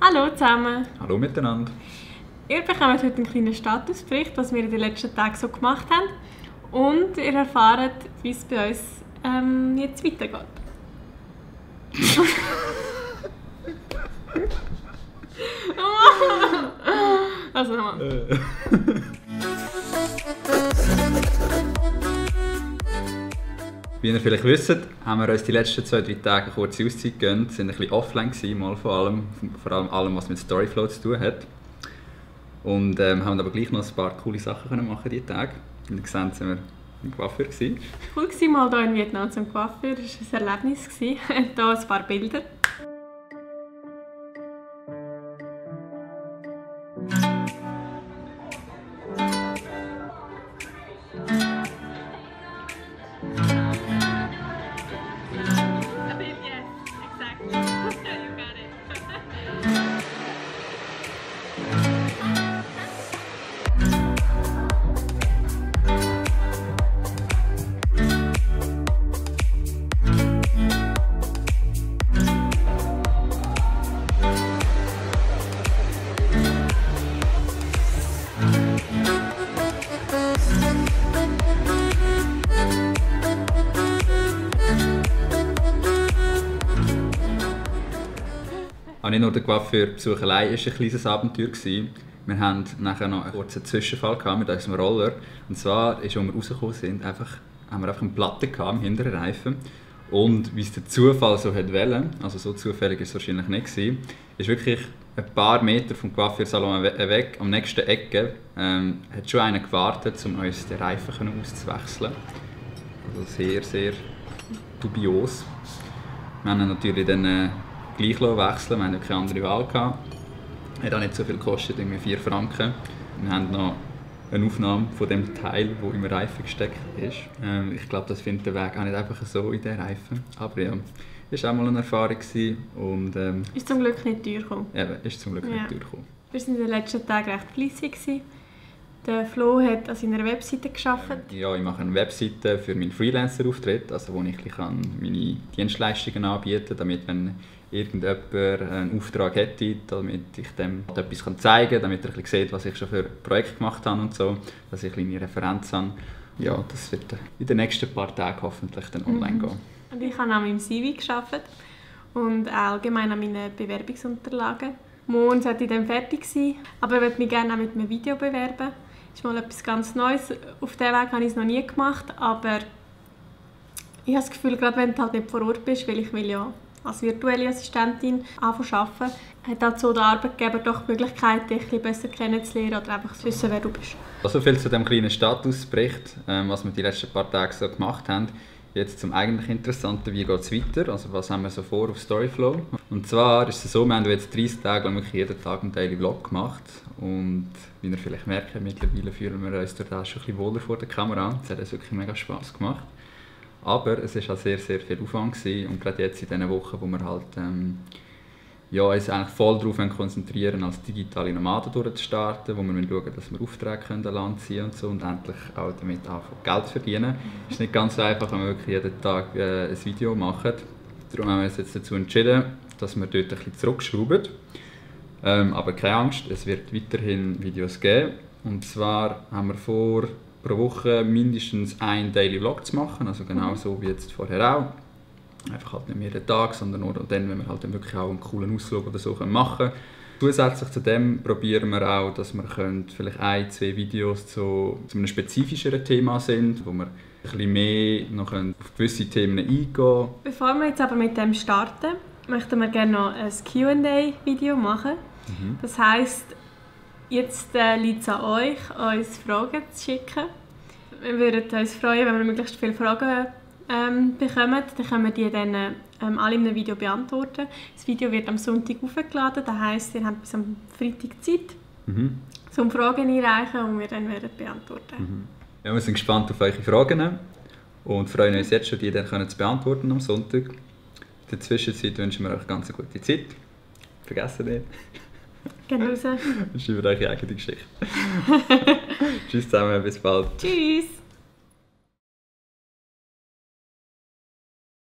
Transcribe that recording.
Hallo zusammen! Hallo miteinander! Ihr bekommt heute einen kleinen Statusbericht, was wir in den letzten Tagen so gemacht haben. Und ihr erfahrt, wie es bei uns jetzt weitergeht. Also nochmal. Wie ihr vielleicht wisst, haben wir uns die letzten 2-3 Tage eine kurze Auszeit gegönnt, sind ein bisschen offline gewesen, mal vor allem was mit Storyflow zu tun hat. Und haben aber gleich noch ein paar coole Sachen machen diese Tage. Wie ihr seht, sind wir im Coiffeur gewesen. Cool war mal hier in Vietnam zum Coiffeur, das war ein Erlebnis. Hier ein paar Bilder. Auch nicht nur der Coiffeurbesuch allein war ein kleines Abenteuer. Wir hatten nachher noch einen kurzen Zwischenfall mit unserem Roller. Und zwar, als wir rausgekommen sind, haben wir einfach eine Platte im hinteren Reifen. Und wie es der Zufall so wollte, also so zufällig war es wahrscheinlich nicht, ist wirklich ein paar Meter vom Coiffeursalon weg, am nächsten Ecke, hat schon einer gewartet, um uns den Reifen auszuwechseln. Also sehr, sehr dubios. Wir haben natürlich dann gleich wechseln, wir hatten keine andere Wahl. Hat auch nicht so viel gekostet, irgendwie 4 Franken. Wir haben noch eine Aufnahme von dem Teil, der im Reifen gesteckt ist. Ich glaube, das findet der Weg auch nicht einfach so in den Reifen. Aber ja, es war auch mal eine Erfahrung. Und, ist zum Glück nicht teuer gekommen. Eben, ist zum Glück nicht teuer gekommen. Wir waren in den letzten Tagen recht fleissig. Der Flo hat an seiner Webseite gearbeitet. Ja, ich mache eine Webseite für meinen Freelancer-Auftritt, also wo ich meine Dienstleistungen anbieten kann, damit, wenn irgendjemand einen Auftrag hätte, damit ich dem etwas zeigen kann, damit er ein bisschen sieht, was ich schon für Projekte gemacht habe und so, dass ich eine kleine Referenz habe. Ja, das wird in den nächsten paar Tagen hoffentlich dann online gehen. Und ich habe an meinem CV gearbeitet und allgemein an meinen Bewerbungsunterlagen. Morgen sollte ich dann fertig sein, aber ich würde mich gerne auch mit einem Video bewerben. Das ist mal etwas ganz Neues. Auf diesem Weg habe ich es noch nie gemacht, aber ich habe das Gefühl, gerade wenn du halt nicht vor Ort bist, weil ich will ja als virtuelle Assistentin arbeiten, hat halt so der Arbeitgeber doch die Möglichkeit, dich ein bisschen besser kennenzulernen oder einfach zu wissen, wer du bist. So viel zu dem kleinen Statusbericht, was wir die letzten paar Tage so gemacht haben. Jetzt zum eigentlich Interessanten, wie geht es weiter, also was haben wir so vor auf Storyflow. Und zwar ist es so, wir haben jetzt 30 Tage lang wirklich jeden Tag einen Daily Vlog gemacht. Und wie ihr vielleicht merkt, mittlerweile fühlen wir uns durch das schon ein bisschen wohler vor der Kamera. Es hat uns wirklich mega Spass gemacht. Aber es war auch sehr, sehr viel Aufwand gewesen. Und gerade jetzt in diesen Wochen, wo wir halt uns eigentlich voll darauf konzentrieren, als digitale Nomaden durchzustarten, wo wir schauen, dass wir Aufträge an Land ziehen und so und endlich auch damit anfangen, Geld zu verdienen. Es ist nicht ganz so einfach, wenn wir wirklich jeden Tag ein Video machen. Darum haben wir uns jetzt dazu entschieden, dass wir dort ein bisschen zurückschrauben. Aber keine Angst, es wird weiterhin Videos geben. Und zwar haben wir vor, pro Woche mindestens einen Daily Vlog zu machen, also genau so wie jetzt vorher auch. Einfach halt nicht mehr jeden Tag, sondern nur dann, wenn wir halt dann wirklich auch einen coolen Ausflug oder so machen können. Zusätzlich zu dem probieren wir auch, dass wir vielleicht 1-2 Videos zu einem spezifischeren Thema sind, wo wir ein bisschen mehr noch auf gewisse Themen eingehen können. Bevor wir jetzt aber mit dem starten, möchten wir gerne noch ein Q&A-Video machen. Das heisst, jetzt liegt es an euch, uns Fragen zu schicken. Wir würden uns freuen, wenn wir möglichst viele Fragen bekommen. Dann können wir die dann alle in einem Video beantworten. Das Video wird am Sonntag hochgeladen, das heisst, ihr habt bis am Freitag Zeit, um Fragen einreichen und wir dann werden beantworten. Ja, wir sind gespannt auf eure Fragen und freuen uns jetzt schon, die dann zu beantworten am Sonntag. In der Zwischenzeit wünschen wir euch eine ganz gute Zeit. Vergessen nicht. Geht raus. Schreibt eure eigene Geschichte. Tschüss zusammen, bis bald. Tschüss.